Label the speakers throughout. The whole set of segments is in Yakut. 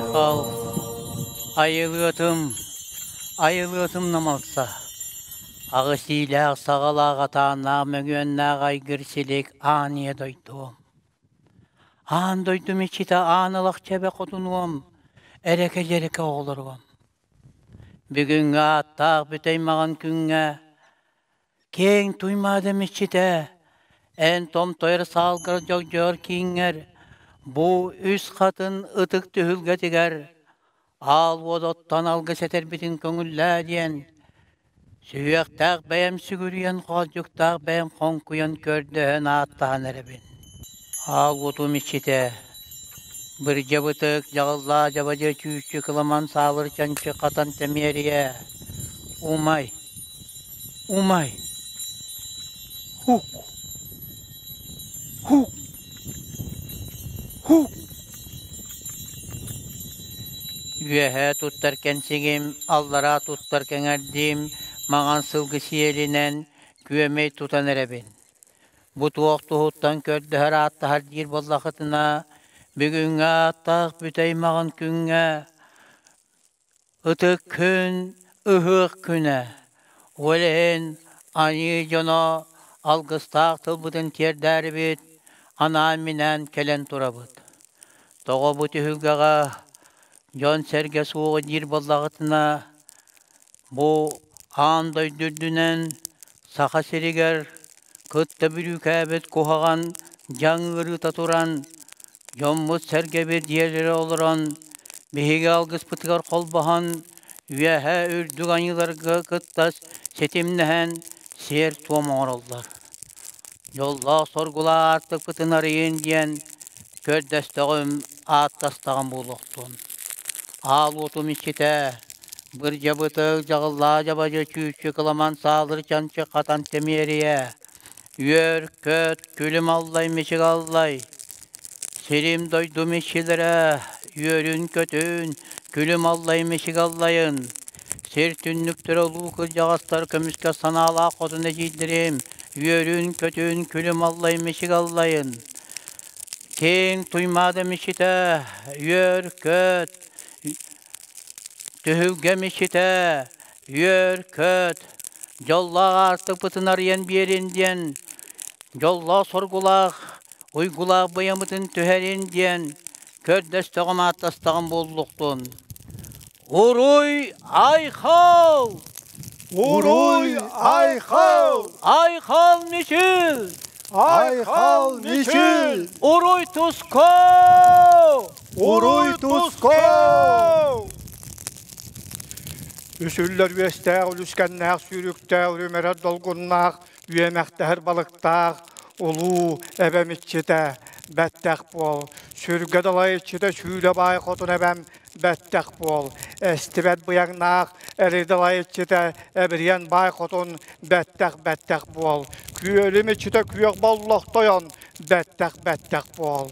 Speaker 1: Айхал, айылыатым, айылыатым намалса, аҕыс иилээх саҕалаах атааннаах мөҥүөннээх айгыр силик аан ийэ дойдуом. Аан дойдум иччитэ аан ылах чэбэ хотунуом, эрэкэ-дьэрэкэ оҕолоруом. Бүгүҥҥү ааттаах бүтэй маҕан күҥҥэ Киэҥ Туймаада иччитэ, эн томтойор саалгар дьогдьоор кииҥҥэр, бу үс хатын ытык түһүлгэтигэр аал уот оттон алгыс этэрбитин көҥүллээ диэн, сүһүөхтээх бэйэм сүгүрүйэн, хоолдьуктаах бэйэм хоҥкуйан көрдөһөн ааттаһан эрэбин. Аал уотум иччитэ, бырдьабытык, дьаҕыллаа дьабадьы чүүччү кыламан саалыр чанчы хатан тэмиэрийэ, умай, Умай! Хук! Хук! Хук! Үөһээ туттар кэнсигим, аллараа туттар кэҥэрдиим, маҥан сылгы сиэлинэн күөмэй тутан эрэбин. Бу туох туһуттан көрдөһөр ааттаһар диир буоллахытына, бүгүҥҥү ааттаах бүтэй маҕан күҥҥэ Ытык күн, ыһыах күнэ, ол иһин айыы дьоно алгыстаах тылбытын тиэрдээрибит, анаан-минээн кэлэн турабыт. Тоҕо бу түһүлгэҕэ дьон-сэргэ суоҕа диир буоллаҕытына, бу аан дойду үрдүнэн Саха сиригэр кытта бүрүүкээбит куһаҕан дьаҥ ыарыыта туран, дьоммут-сэргэбит дьиэлэрэ олорон, биһиги алгыспытыгар холбоһон, үөһэ үрдүк айыыларга кытта ситимнэһэн сиэр-туом оҥороллор. Дьоллоох-соргулаах аартыкпытын арыйын диэн көрдөстөҕүм, ааттастаҕым буолуохтун. Аал уотум иччитэ, бырдьабытык дьаҕыллаа дьабадьы чүүччү кыламан саалыр чанчы хатан тэмиэрийэ, үөр-көт, күлүм аллай мичик аллай, сирим дойдум иччилэрэ, үөрүн-көтүн, күлүм аллай мичик аллайын, сир түннүктэрэ улуу кырдьаҕастар көмүскэ санаалаах хотун эдьиийдэрим, үөрүн-көтүн, күлүм аллай мичик аллайын, киэҥ Туймаада иччитэ, үөр-көт, Түһүлгэм иччитэ, үөр-көт, дьоллоох аартыкпытын арыйан биэрин диэн, дьоллоох-соргулаах, уйгулаах быйамытын түһэрин диэн көрдөстөҕүм ааттастаҕым буоллухтун. Уруй айхал!
Speaker 2: Уруй айхал!
Speaker 1: Айхал мичил!
Speaker 2: Айхал мичил!
Speaker 1: Уруй туско!
Speaker 2: Уруй туско! Үсүллэр үөстээх, үлүскэннээх, сүүрүктээх, үрүмэрэр долгуннаах, үөмэхтэһэр балыктаах, улуу эбэм иччитэ, бэттэх буол. Сүргэ далай иччитэ сүүлэ баай хотун эбэм бэттэх буол. Эстибэт быйаҥнаах эри далай иччитэ эбириэн баай хотун бэттэх бэттэх буол. Күөлүм иччитэ күөх боллох тойон бэттэх бэттэх буол.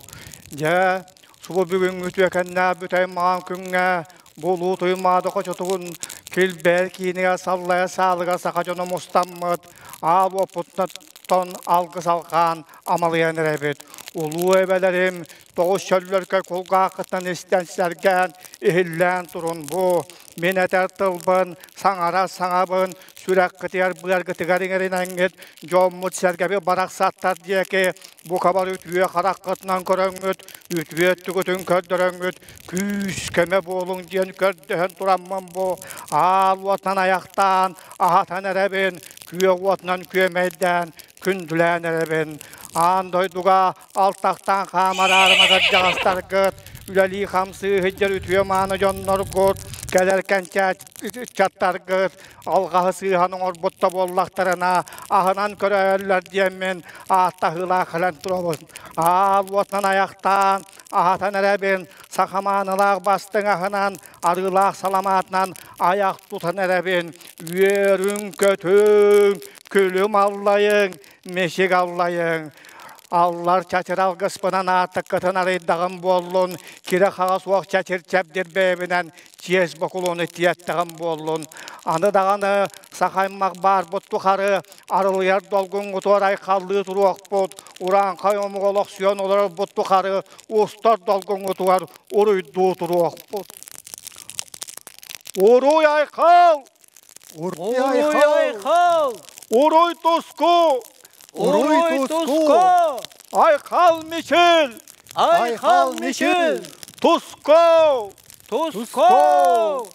Speaker 2: Дьэ, субу бүгүҥҥү үтүөкэннээх бүтэй маҥан күҥҥэ бу улуу Туймаада хочотугун килбээл киинигэр саллайа саалыгар саха дьоно мустаммыт, аал уоппутуттан алгыс алҕаан амалыйан эрэбит. Улуу эбэлэрим тоҕус чөллөркөй кулгааххыттан истэн сэргээн, иһиллээн турун бу. Мин этэр тылбын, саҥарар саҥабын сүрэххитигэр, быаргытыгар иҥэринэҥҥит, дьоммут-сэргэбит барахсаттар диэки бука бары үтүө хараххытынан көрөҥҥүт, үтүө өттүгүтүн көрдөрөҥҥүт, күүс-көмө буолуҥ диэн көрдөһөн тураммын бу аал уотунан айахтаан, аһатан эрэбин, күөх уотунан күөмэйдээн, күндүлээн эрэбин. Аан дойдуга алтахтаан хаамар аарыма кырдьаҕастаргыт, үлэлии-хамсыы сылдьар үтүө-мааны дьонноргут, кэлэр кэнчээччаттаргыт, алҕаһы сыыһан оҥорбут да буоллахтарына, аһынан көрөөллөр диэммин ааттаһыылаах кэлэн турабын. Аал уотунан айахтаан, аһатан эрэбин, саха маанылаах бастыҥ аһынан, арыылаах саламаатынан айах тутан эрэбин. Үөрүҥ-көтүҥ, күлүм аллайыҥ, мичик аллайыҥ. Аллар чачыр алгыспынан ааттыккытын арыйдаҕым буоллун, кирэ-хаҕа суох чачыр чэбдир бэйэбинэн чиэс бокулуону тиэттэҕим буоллун. Аны даҕаны саха аймах баарбыт тухары арылыйар долгуҥҥутугар айхаллыы туруохпут, урааҥхай омук олохсуйан олорорбут тухары устар долгуҥҥутугар уруйдуу туруохпут. Уруй айхал!
Speaker 1: Уруй айхал!
Speaker 2: Уруй туску!
Speaker 1: Уруй туску!
Speaker 2: Айхал Мичил!
Speaker 1: Айхал Мичил!
Speaker 2: Туску!
Speaker 1: Туску!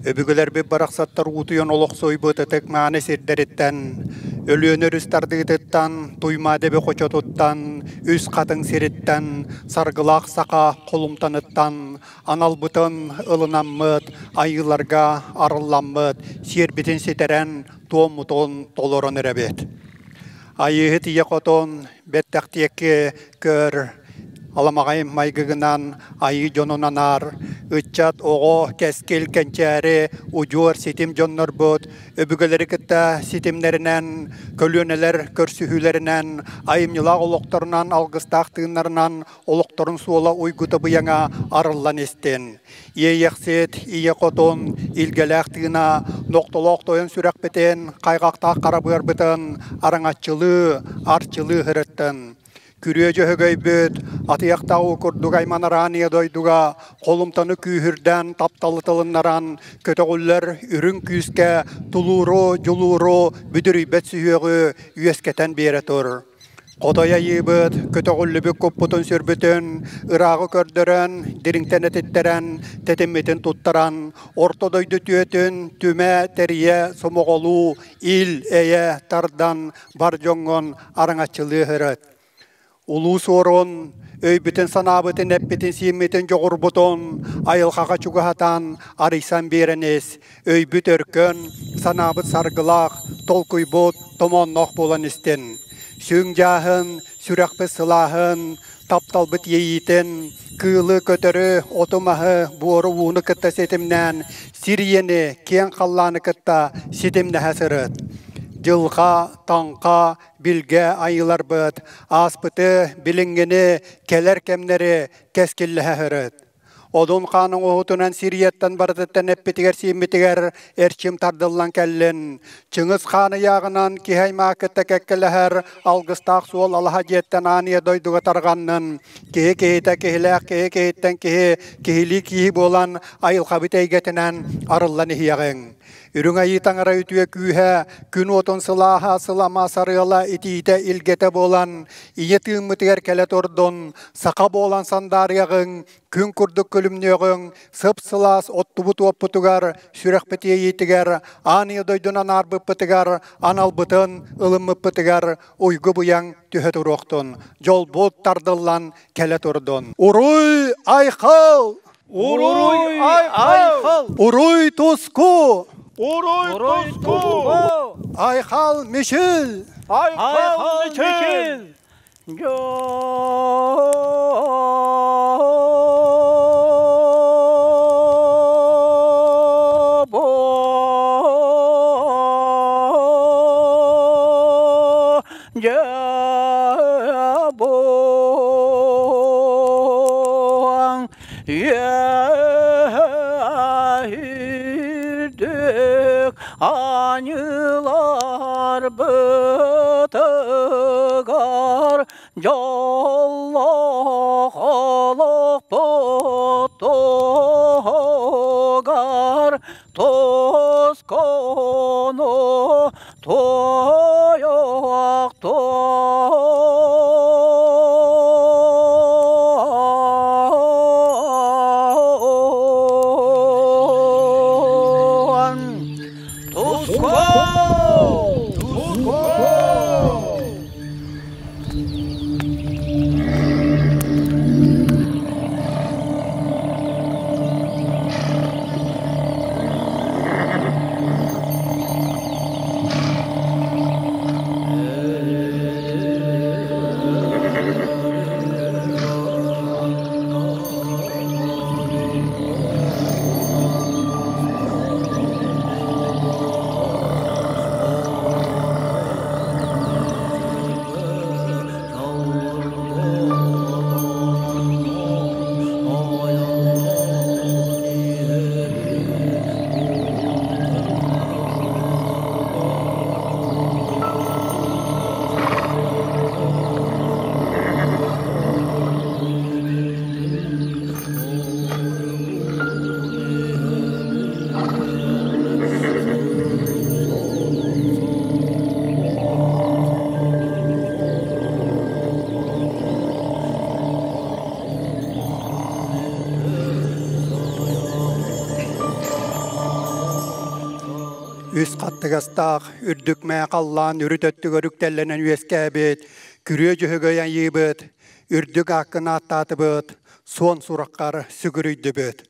Speaker 3: Өбүгэлэрбит барахсаттар уутуйан олохсуйбут ытык мааны сирдэриттэн, Өлүөнэ өрүс тардыытыттан, Туймаада эбэ хочотуттан, Үс Хатыҥ сириттэн, Саргылаах саха холумтаныттан аналбытын ылынаммыт, айыыларга арылламмыт, сиэрбитин ситэрэн, туоммутун толорон эрэбит. Айыыһыт ийэ хотун бэттэхтиэкки көр, аламаҕай майгыгынан айыы дьонун анаар, ыччат, оҕо, кэскил, кэнчээри, удьуор ситим дьоннорбут өбүгэлэри кытта ситимнэринэн, көлүөнэлэр көрсүһүүлэринэн, айымньылаах олохторунан, алгыстаах тыыннарынан олохторун суола уйгута быйаҥа арыллан истин. Иэйэхсит, ийэ хотун, илгэлээх тыына, нохтолоох тойон сүрэхпитин, хайҕахтаах хара быарбытын араҥаччылыы, арчылыы сырыттын. Күрүө дьөһөгөйбүт, атыйахтаах уу курдук айманараан ийэ дойдуга холумтаны күүһүрдэн, тапталы тылыннаран, көтөҕүллэр үрүҥ күүскэ тулууру, дьулууру, бүдүрүйбэт сүһүөҕү үөскэтэн биэрэ тур. Хотой айыыбыт, көтөҕүллүбүт куппутун-сүрбүтүн ырааҕы көрдөрөн, дириҥтэн этиттэрэн, тэтиммитин туттаран, орто дойду түөтүн түмэ, тэрийэ, сомоҕолуу, ил-эйэ тардан бар дьоҥҥун араҥаччылыы сырыт. Улуу Суорун өйбүтүн-санаабытын, эппитин-сииммитин дьоҕурбутун айылҕаҕа чугаһатан, арыйсан биэрэн ис, өйбүт өркөн, санаабыт саргылаах, толкуйбут томоонноох буолан истин. Сүҥ дьааһын, сүрэхпит сылааһын, тапталбыт иэйиитин, кыылы, көтөрү, оту-маһы, буору-ууну кытта ситимнээн, сир иэни, киэҥ халлааны кытта ситимнэһэ сырыт. Дьылҕа, таҥха, билгэ айыыларбыт, ааспыты, билиҥҥини, кэлэр кэмнэри кэскиллэһэ сырыт. Одун хаан оҥоһуутунан Сирияттан барытыттан эппитигэр-сииммитигэр эрчим тардыллан кэллин. Чыҥыс хаан ыйааҕынан киһи аймаҕы кытта кэккэлэһэр алгыстаах суол алаһа дьиэттэн аан ийэ дойдуга тарҕаннын. Киһи киһитэ киһилээх киһи киһиттэн киһи киһилии киһи буолан айылҕабыт эйгэтинэн арыллан иһиэҕиҥ. Үрүҥ Айыы Таҥара үтүө күүһэ, күн уотун сылааһа, сылама сарыала итиитэ илгэтэ буолан, ийэ тыыммытыгар кэлэ турдун, саха буолан сандаарыаҕыҥ, күн курдук күлүмнүөҕүҥ, сып-сылаас оттубут уоппутугар, сүрэхпит иэйиитигэр, аан ийэ дойдунан аарбыппытыгар, аналбытын ылыммыппытыгар уйгу-быйаҥ түһэ туруохтун, дьолбут тардыллан кэлэ турдун. Уруй айхал!
Speaker 2: Уруй айхал!
Speaker 3: Уруй туску!
Speaker 2: Уруй туску!
Speaker 3: Айхал мичил!
Speaker 2: Айхал мичил!
Speaker 1: Үрдүк аньыылар бытыгар дьоллоох олохпут туһугар тускуну туойуох туон Туску!
Speaker 2: Туску!
Speaker 3: Үс хаттыгастаах үрдүк мээ халлаан үрүт өттүгэр үктэллэнэн үөскээбит күрүө дьөһөгөй айыыбыт, үрдүк ааккын ааттаатыбыт, суон сураххар сүгүрүйдүбүт.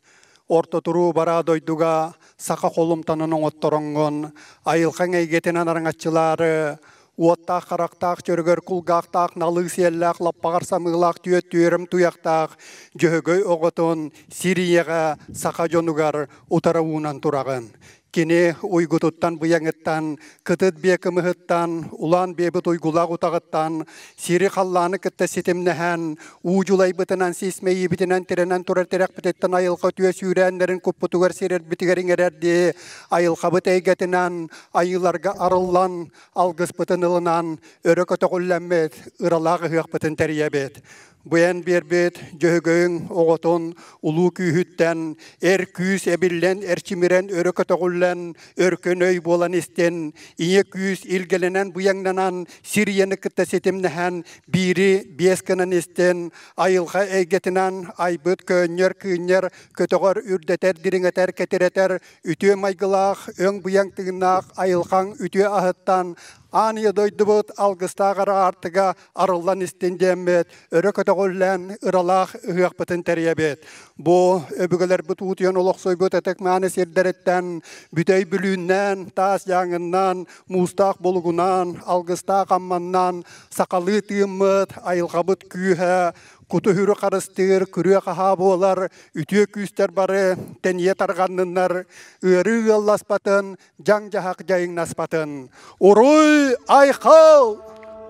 Speaker 3: Орто туруу бараа дойдуга саха холумтанын оҥоттороҥҥун, айылҕаҥ эйгэтинэн араҥаччылаары, уоттаах харахтаах чөрөгөр кулгаахтаах налыы сиэллээх лаппаҕар самыылаах түөт түөрэм туйахтаах Дьөһөгөй оҕотун сир ийэҕэ саха дьонугар утара уунан тураҕын. Кини уйгутуттан быйаҥыттан, кытыт биэ кымыһыттан, улаан биэбит уйгулаах утаҕыттан, сири халлааны кытта ситимнэһэн, уу дьулайбытынан сис мэйиибитинэн тирэнэн турар тирэхпититтэн айылҕа үтүө сүүрээннэрин куппутугар сирэрбитигэр иҥэрэрдии, айылҕабыт эйгэтинэн айыыларга арыллан, алгыспытын ылынан, өрө көтөҕүллэммит ыралаах ыһыахпытын тэрийэбит. Бу эн биэрбит Дьөһөгөйүҥ оҕотун улуу күүһүттэн эр күүс эбиллэн, эрчимирэн, өрө көтөҕүллэн, өркөн өй буолан истин, ийэ күүс илгэлэнэн быйаҥнанан, сир ийэни кытта ситимнэһэн, биири биэс гынан истин, айылҕа эйгэтинэн айбыт көөнньөр, кыынньар, көтөҕөр, үрдэтэр, дириҥэтэр, кэтирэтэр, үтүө майгылаах, өҥ быйаҥ тыыннаах айылҕаҥ үтүө аһыттан аан ийэ дойдубут алгыстаах аартыга арыллан истин диэммит, өрө көтөҕүллэн ыралаах ыһыахпытын тэрийэбит. Бу өбүгэлэрбит уутуйан олохсуйбут ытык-мааны сирдэриттэн Бүтэй Бүлүүннээн, Таас Дьааҥыннаан, Муустаах Булугунаан, Алгыстаах Амманнаан сахалыы тыыммыт, айылҕабыт күүһэ, куту-хүрү харыстыыр, күрүө-хаһаа буолар үтүө күүстэр бары тэнийэ тарҕанныннар, ыарыы ыалласпатын, дьаҥ-дьаһах дьайыҥнаспатын. Уруй айхал!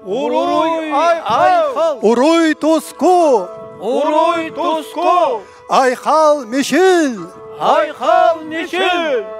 Speaker 2: Уруй айхал!
Speaker 3: Уруй туску!
Speaker 2: Уруй туску!
Speaker 3: Айхал мишил!
Speaker 2: Айхал мишил!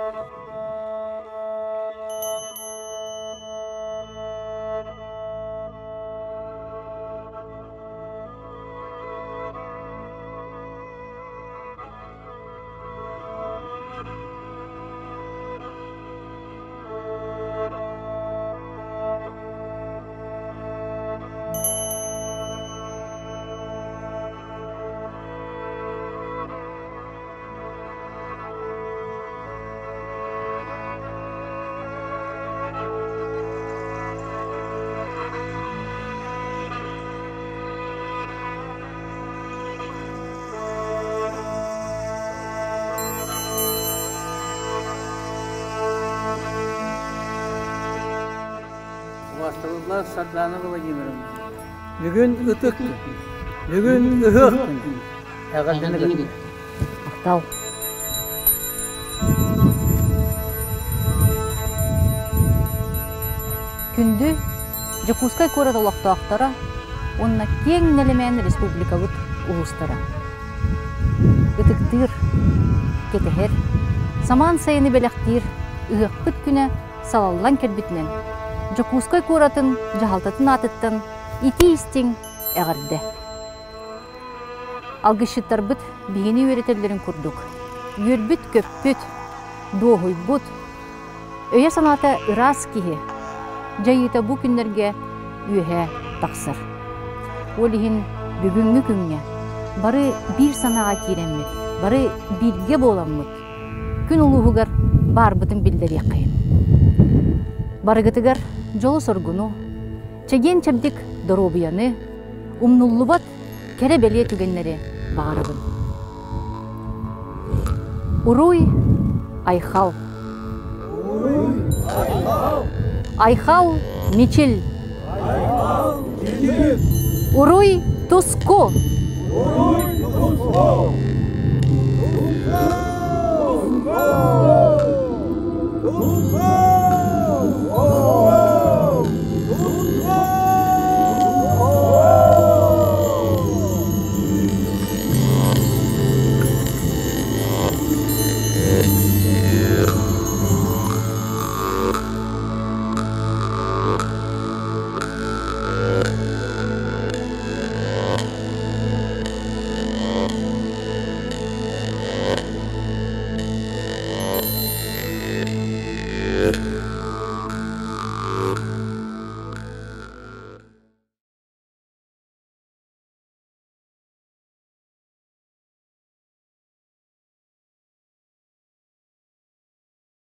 Speaker 1: Убастабыллаах Сардаана Владимировна, бүгүн ытык күн, бүгүн ыһыах күн. Эҕэрдэни кытта.
Speaker 4: Махтал. Күндү Дьокуускай куорат олохтоохторо уонна киэҥ нэлэмээн республикабыт улуустара. Ытыктыыр, кэтэһэр, самаан сайыны бэлэхтиир ыһыахпыт күнэ салаллан кэлбитинэн Дьокуускай куоратын дьаһалтатын аатыттан итии-истиҥ эҕэрдэ! Алгысчыттарбыт биһини үөрэтэллэрин курдук, үөрбүт-көппүт, дуоһуйбут, өйө-санаата ыраас киһи дьайыыта бу күннэргэ үөһэ тахсар. Ол иһин бүгүҥҥү күҥҥэ бары биир санааҕа киирэммит, бары бииргэ буоламмыт күн улууһугар баарбытын биллэриэххэйин. Барыгытыгар дьолу-соргуну, чэгиэн-чэбдик доруобуйаны, умнуллубат кэрэ-бэлиэ түгэннэри баҕарабын. Уруй, айхал!
Speaker 2: Уруй, айхал!
Speaker 4: Айхал, мичил!
Speaker 2: Айхал, мичил!
Speaker 4: Уруй, туску!
Speaker 2: Уруй, туску! Туску! Туску!